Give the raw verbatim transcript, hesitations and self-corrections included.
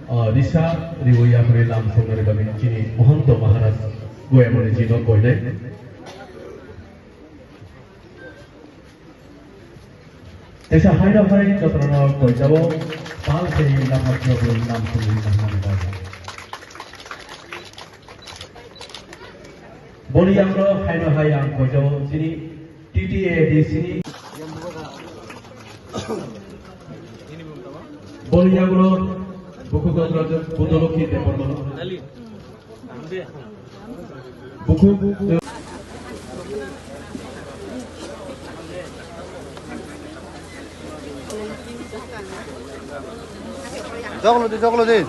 Ah, risa riwi yaphri lam songnani bagwi chini Mohonto Maharaj Goyamoni jino koinai. Teisa haino hai jotono koijao pal se lapha jabo nam songnani nangmani bagwi. Boni yangno haino hai ang koijao chini T T A D C ni. Boni yangno buku gotra Budolokhi Debbarma. Buku. Joglo di, joglo di.